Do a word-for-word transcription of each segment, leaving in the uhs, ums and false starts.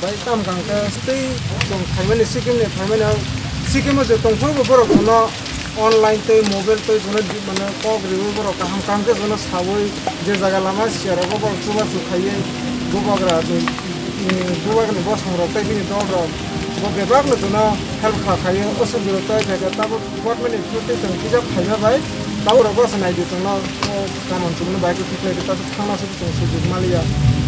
Bai tam kang khe tei chwng phaimani Sikkim ni phaimani, Sikkim o je tongphuru bo borok jono online tei mobile tei jono di-, mane kok riwi borok kaham kaham khe jono sawi je jaga lama siya rogo borok chubachu khaiwi bubagra tei, mm, bubagra ni bosong rok tei bini dol rok bo bebak no jono help kha khaiwi o sugwi rok tei khe tabuk Department ni through tei chwng kisa phaima bai, tabuk rok bwsa nai di chwngno, o, kaman chwngno bai khe khuklai di, tabuk thangna se chwng sujug maliya.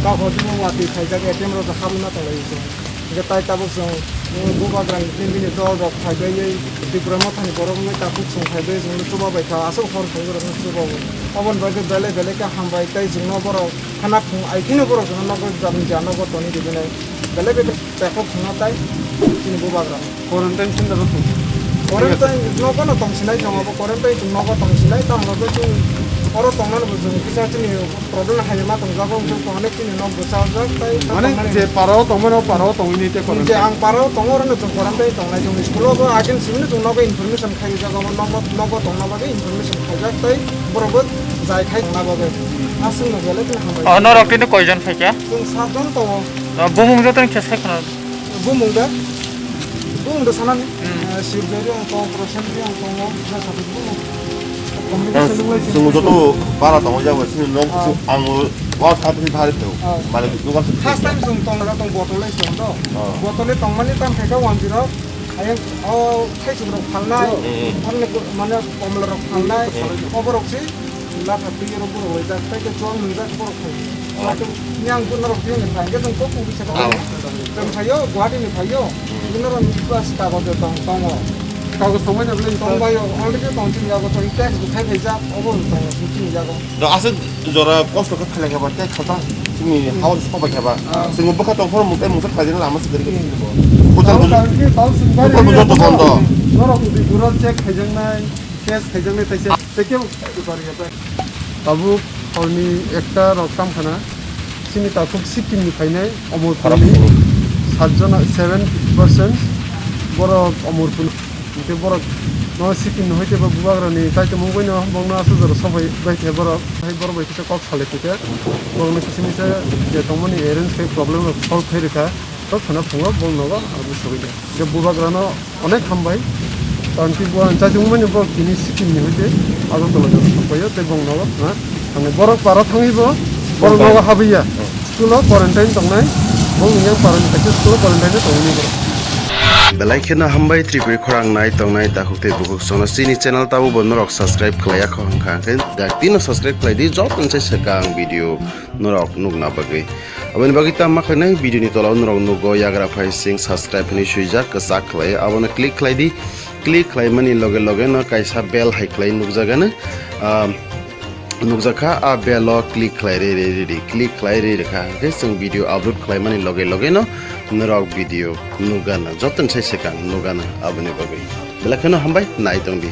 Kok hor chwngno watwi khaijak, A T M rok habwi ma tonglai chwng. Hwnkhe tai tabuk chwng, o, bubagra ni bini dol rok phaibai, Tripura mothani borok wngwi takhuk chwng phaibai, chwngno chuba bai kha, aswk hor phaibai rokno chuba bo. Aboni bagwi belai belai khe hambai tei chwngno borok khana phung ai kheno borok chwngno nogo jabni ja nogo toni ribinai. Belai belai Tei kok khungno tai chini bubagra. Quarantine center o thung. Quarantine nogo no tong sinai tong abo quarantine chwng nogo tong sinai tamo bo chwng oro tongnani bo chwng kisa chini problem hai ma tong jago wngkhe tong hwnwi chini nok bwchajak tai Mane tongmani. Je para o tongmani o para o tongwi ni te Je quarantine. Ang para o tongo oro no chwng quarantine tongnai chwng school o bo agin simi no chwng nogo information khai rijak abo nogo nogo tongna bagwi information khaijak tai borok bo jai khai tongna bagwi. Aswk no belai kheno hambai. O norok tini koijon phaikha? Chwng satjon tongo. O bumung joto ni khe sai khna. Bumung da? Bumung da sanani? Hmm. Eh, Siberi ang tong, Prosent ang tong, na sabi bumung. Communication wnglaisi. Chwng joto bara tongo jabo, chini nok Ah. Ang wa sabi bhari tong. Ah. Mane dukan se. First time chwng tong na tong bottle lai chwng to. Ah. Bottle tong mani tam khaika one zero. Ayang o khai chwng rok phalnai. Hmm. Amne ko-, mane komla rok phalnai. Hmm. Oborok si. Latha twi rok borok waijak, tei khe chuang nungjak borok thai. Oh. Latha ni ang norok twi ni phai, hwnkhe chwng kok kok bisa Oh. Chwng phaio, Guwahati ni phaio. Hmm. Hwnkhe norok ni bus kagojo tong, tongo. Kagojo tongbai na bwlai Tong baio, already tong chini yago, tong tax bo khai phaijak, obo tong chini yago. Do aswk jora kosto khe phailai khe ba, tax khata chini Hmm. House sok bai khe ba. Ah. Chwng bwkha tong phuru mung tei mungsa khlai jani lama se gari gari Hmm. Kuchar Tau bujor. Tang khe tau chwng Kuchar bari bujor ya to bondo. Norok ni bura check khaijaknai. Test khaijaknai taisa, tei kebo kwpar ya bai. Tabuk horni ekta rok tam khana, chini takhuk Sikkim ni phainai, Omorpur ni. Khorok sini. Satjona, seven percent borok Omorpur ni. Hwnkhe borok no Sikkim ni hoi tei bo bubagra ni kaitor mung bai no bong no aswk jora sok bai, bai khe borok, hai borok bai kisa kok salai khe borok no kisa misa je tongmani arrange khai problem rok solve khai rwkha, tok sana phungo bong nogo abo sogwi de. Je bubagra no Onek hambai. Tangki bo ang chajwng mani bo tini Sikkim ni hoite Agartala jora sokpaio tei bong nogo na. Ani borok para thangwi bo borok nogo habwiya. School o quarantine tongnai. Bo yang para ni kaisa school o quarantine tongnai borok. Belai kheno hambai Tripuri khorang nai tongnai takhuk tei bukhuk sono chini channel tabo bo norok subscribe khlaiya kho hwnkha hwnkhe dak tino subscribe khlai di joto ni sai swkang video norok nukna bagwi. Aboni bagwi tamo khlainai video ni tola o norok nugo yagra phai sing subscribe hinwi swijak kwchak khlai abono click khlai di. Click khlaimani loge loge no kaisa bell hai khlai nukjagano, ah, nukjakha a bell o click khlai ri ri ri ri click khlai ri rikha hwnkhe chwng video upload khlaimani loge loge no norok video nukgana joto ni sai swkang nukgana aboni bagwi belai kheno hambai nai tongdi.